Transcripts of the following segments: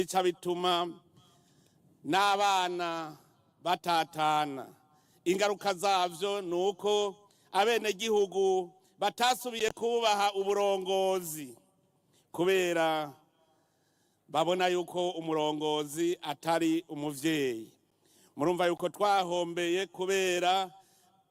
Bica bituma n'abana batatana. Ingaruka zavyo ni uko abenegihugu batasubiye kubaha uburongozi, kubera babona yuko umurongozi atari umuvyeyi. Murumva yuko twahombeye, kubera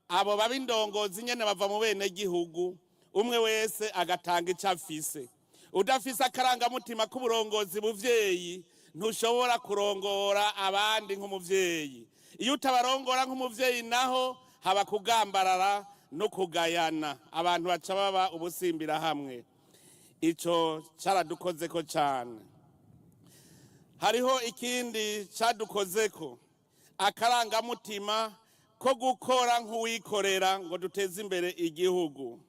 abo baba indongozi nyene bava mu benegihugu, umwe wese agatanga ico afise. Udafise akarangamutima k'uburongozi buvyeyi, ntushobora kurongora abandi nk'umuvyeyi. Iyo utabarongora nk'umuvyeyi naho, haba kugambarara no kugayana, abantu baca baba ubusimbira hamwe. Ico caradukozeko cane. Hariho ikindi cadukozeko: akarangamutima ko gukora nk'uwikorera ngo duteze imbere igihugu.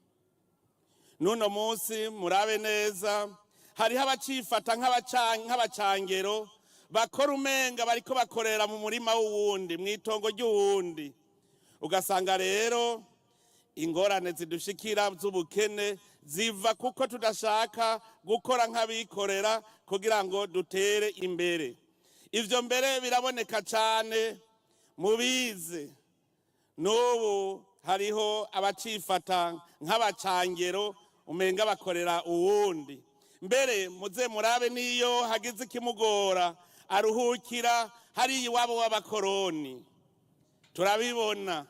N'uno munsi murabe neza, hariho abacifata nk'abacangero, bakora umenga bariko bakorera mu murima w'uwundi, mw'itongo ry'uwundi. Ugasanga rero ingorane zidushikira z'ubukene ziva kuko tudashaka gukora nk'abikorera kugira ngo dutere imbere. Ivyo mbere biraboneka cane mubize. N'ubu hariho abacifata nk'abacangero, umenga bakorera uwundi. Mbere muze murabe, n'iyo hagize ikimugora aruhukira hariya iwabo w'abakoroni. Turabibona,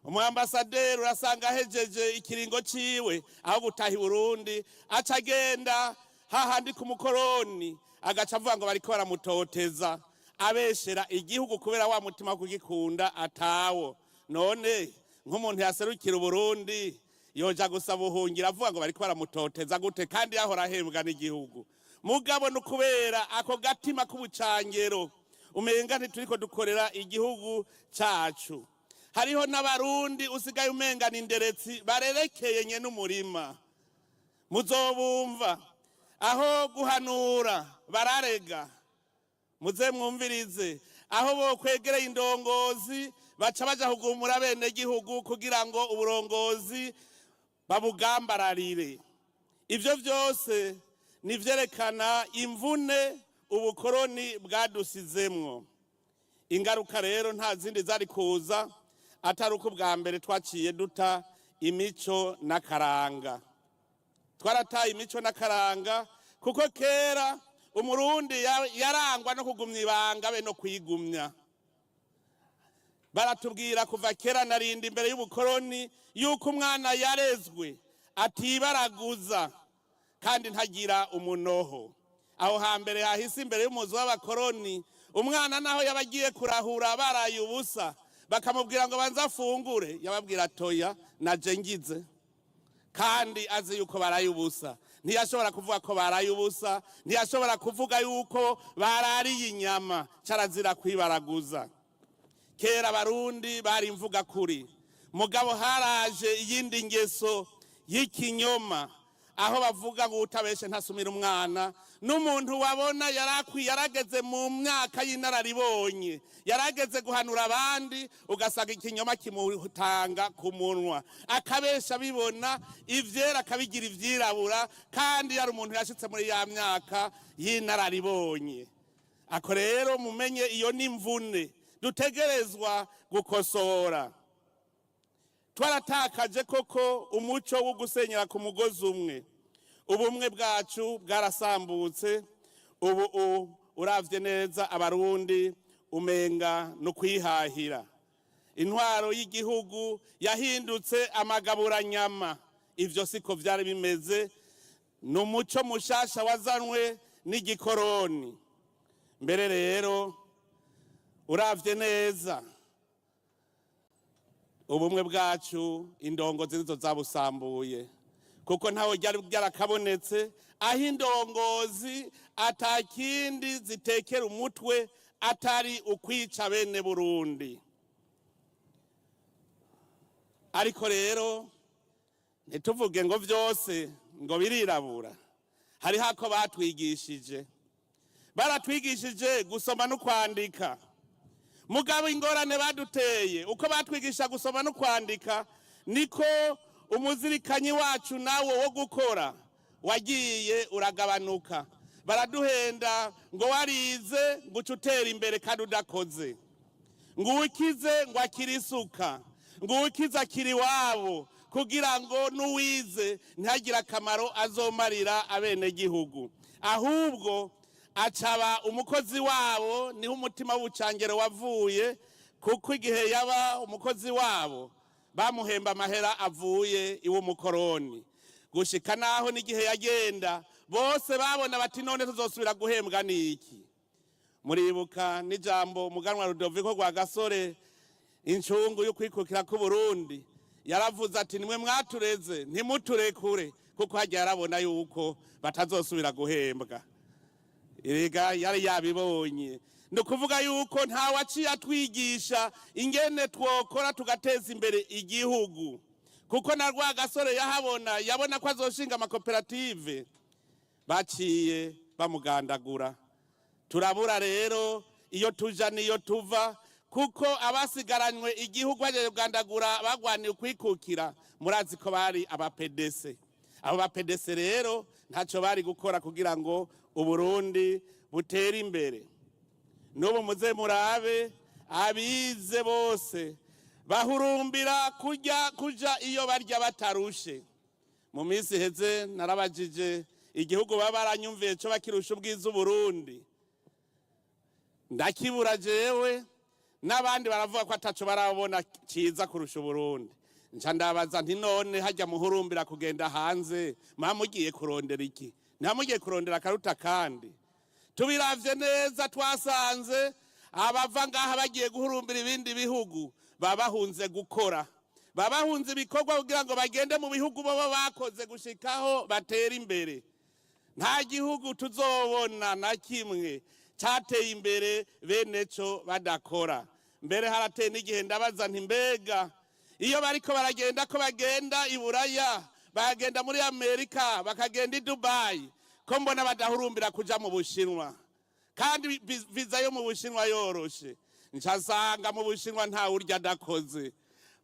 umwambasaderi urasanga ahejeje ikiringo ciwe, aho gutaha i Burundi aca agenda hahandi ku mukoroni, agaca avuga ngo bariko baramutoteza, abeshera igihugu kubera wa mutima wo kugikunda atawo. None nk'umuntu yaserukira Uburundi yoja gusaba ubuhungiro avuga ngo bariko baramutoteza gute, kandi yahora ahembwa n'igihugu? Mugabo ni ukubera ako gatima k'ubucangero, umenga ntituriko dukorera igihugu cacu. Hariho n'Abarundi usigaye umenga ni inderetsi barerekeye nye n'umurima. Muzobumva, aho guhanura bararega. Muze mwumvirize, aho bokwegereye indongozi baca baja kugumura bene gihugu kugira ngo uburongozi babugambararire. Ivyo vyose ni vyerekana imvune ubukoroni bwadusizemwo. Ingaruka rero nta zindi zari kuza atari uko ubwa mbere twaciye duta imico n'akaranga. Twarataye imico n'akaranga, kuko kera Umurundi yarangwa no kugumya ibanga be no kwigumya. Baratubwira kuva kera narinda imbere y'ubukoroni yuko umwana yarezwe atibaraguza kandi ntagira umunoho. Aho hambere hahise, imbere y'umuzi w'abakoroni, umwana naho yaba agiye kurahura baraye ubusa, bakamubwira ngo banze afungure, yababwira toya, naje ngize, kandi azi yuko baraye ubusa. Ntiyashobora kuvuga ko baraye ubusa, ntiyashobora kuvuga yuko barariye inyama, carazira kwibaraguza. Kera Abarundi bari imvuga kuri. Mugabo haraje iyindi ngeso y'ikinyoma, aho bavuga ngo utabeshe ntasumira umwana. N'umuntu wabona yarakwiye, yarageze mu myaka y'inararibonye, yarageze guhanura abandi, ugasanga ikinyoma kimutanga ku munwa, akabesha bibona, ivyera akabigira ivyirabura, kandi yari umuntu yashitse muri ya myaka y'inararibonye. Ako rero mumenye, iyo ni imvune dutegerezwa gukosora. Twaratakaje koko umuco wo gusenyera ku mugozi umwe. Ubumwe bwacu bwarasambutse. Ubu uravye neza, Abarundi umenga no kwihahira. Intwaro y'igihugu yahindutse amagaburanyama. Ivyo siko vyari bimeze, ni umuco mushasha wazanwe n'igikoroni. Mbere rero uravye neza, ubumwe bwacu indongozi nizo zabusambuye, kuko ntawe ryari ryarakabonetse aho indongozi atakindi zitekera umutwe atari ukwica bene Burundi. Ariko rero ntituvuge ngo vyose ngo birirabura. Hariho ako batwigishije, baratwigishije gusoma no kwandika. Mugabo ingorane baduteye, uko batwigisha gusoma no kwandika, niko umuzirikanyi wacu nawo wo gukora wagiye uragabanuka. Baraduhenda ngo warize ngo uce utera imbere kandi udakoze, ngo ukize ngo akire isuka, ngo ukize akiri iwabo, kugira ngo n'uwize ntihagire akamaro azomarira abenegihugu, ahubwo acaba umukozi wabo. Niho umutima w'ubucangero wavuye, kuko igihe yaba umukozi wabo bamuhemba amahera avuye iw'umukoroni, gushika naho n'igihe yagenda bose babona bati: "None tuzosubira guhembwa n'iki?" Muribuka n'ijambo umuganwa Rudoviko Rwagasore, incungu yo kwikukira k'Uburundi, yaravuze ati: "Nimwe mwatureze, ntimuturekure", kuko hajya yarabona yuko batazosubira guhembwa. Erega yari yabibonye. Ni ukuvuga yuko nta waciye atwigisha ingene twokora tugateza imbere igihugu, kuko na Rwagasore yahabona, yabona ko azoshinga amakoperative, baciye bamugandagura. Turabura rero iyo tuja n'iyo tuva, kuko abasigaranywe igihugu bagiye kugandagura bagwaniye ukwikukira, murazi ko bari aba PDC. Abo ba PDC rero ntacyo bari gukora kugira ngo Uburundi butere imbere. N'ubu muze murabe, abize bose bahurumbira kujya kuja iyo barya batarushe. Mu minsi iheze narabajije igihugu baba baranyumviye cyo bakirusha ubwiza Uburundi, ndakibura jewe, n'abandi baravuga ko ataco barabona ciza kurusha Uburundi. Nca ndabaza nti: "None hajya muhurumbira kugenda hanze, muba mugiye kurondera iki? Ntimugiye kurondera akaruta?" Kandi tubiravye neza, twasanze abava ngaha bagiye guhurumbira ibindi bihugu baba bahunze gukora, baba bahunze ibikorwa kugira ngo bagende mu bihugu bobo bakoze gushikaho batera imbere. Nta gihugu tuzobona na kimwe cyateye imbere bene cyo badakora. Mbere harateye n'igihe ndabaza nti: "Mbega iyo bariko baragenda, ko bagenda i Buraya, bakagenda muri Amerika, bakagenda i Dubayi, ko mbona badahurumbira kuja mu Bushinwa, kandi viza yo mu Bushinwa yoroshe?" Nsanga mu Bushinwa nta urya adakoze.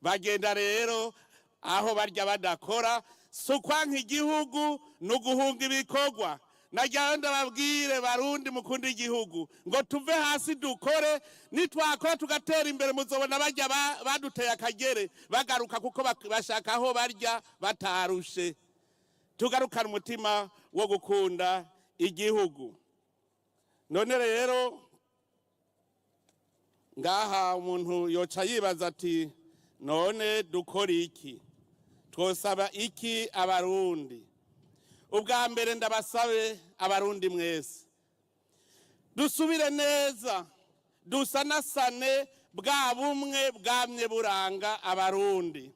Bagenda rero aho barya badakora. Si ukwanka igihugu, ni uguhunga ibikorwa. Nagira ndababwire, Barundi mukunda igihugu, ngo tuve hasi dukore. Nitwakora tugatera imbere, muzobona bajya baduteye akagere bagaruka, kuko bashaka aho barya batarushe. Tugarukane umutima wo gukunda igihugu. None rero ngaha umuntu yoca yibaza ati: "None dukora iki? Twosaba iki Abarundi?" Ubwa mbere ndabasabe, Abarundi mwese, dusubire neza dusanasane bwa bumwe bwamye buranga Abarundi.